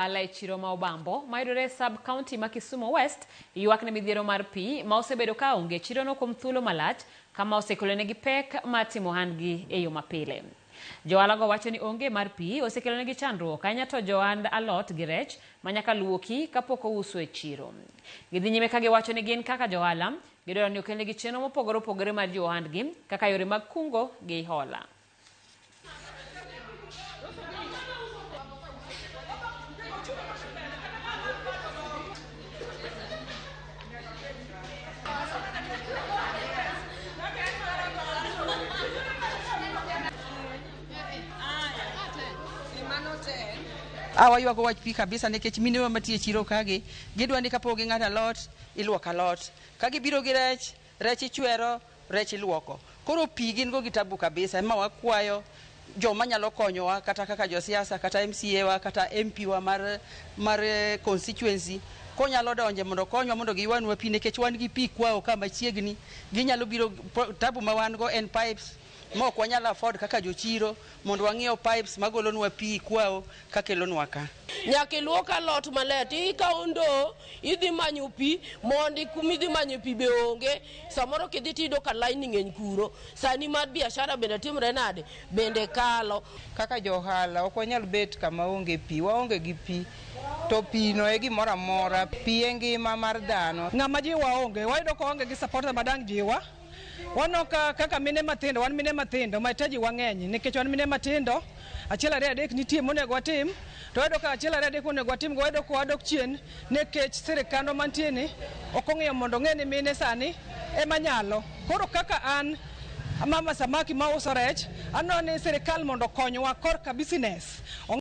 Ohala e chiro ma Obambo mayudore e sub county ma Kisumu West ywak ne midhiero mar pi ma osebedo ka onge e chirono kuom thuolo malach kama osekelonegi pek mar timo ohandgi e yo mapile. Johala go wacho ni onge mar pi osekelonegi chandruok ahinya to johand alot gi rech ma nyaka luoki kapok ouso e chiro. Gidhi nyime ka giwacho ni gin kaka johala gidwaro ni okelnegi chenro mopogore opogore mar jiwo ohandgi kaka yore mag kungo gi hola. A waywago wach pi kabisa nikech minewa matiyo e chiro kagi gidwa ni kapok ging'ado alot iluoko alot, ka gibiro gi rech, rech ichwero, rech iluoko. Koro pi gin go gi tabu kabisa ema wakwayo joma nyalo konyowa kata kaka josiasa kata MCA wa kata MP wa mar, mar constituency konyalo donje mondo okonywa mondo giywanwa pi nikech wan gi pi kwao ka machiegni ginyalo biro tabu ma wan go en pipes ma ok wanyal afford kaka jochiro mondo wang'iew pipes magolonwa pi kwao kakelonwa ka. Nyaka iluok alot maler to ikawo ndoo idhi manyo pi mondi kuma idhi manyo pi be onge. Samoro kidhi tiyudo ka laini ng'eny kuro. Sani mar biashara bende timre nade? Bende kalo. Kaka jo ohala ok wanyal bet kama onge pi, waonge gi pi to pi no e gimoro amora, pi e ngima mar dhano. Ng'ama jiwa onge, wayudo ka waonge gi supporter ma dang' jiwa. Waneno ka kaka mine mathindo, wan mine mathindo, mahitaji wa ng'eny nikech wan mine matindo, achiel ariyo adek nitie monego watim, to wayudo ka achiel ariyo adek monego watim go wayudo ka wadok chien nikech sirikandwa mantie ni ok ong'iyo mondo ong'e ni mine sani ema nyalo. Koro kaka an mama samaki ma uso rech, aneno ni sirikal mondo okonywa korka business.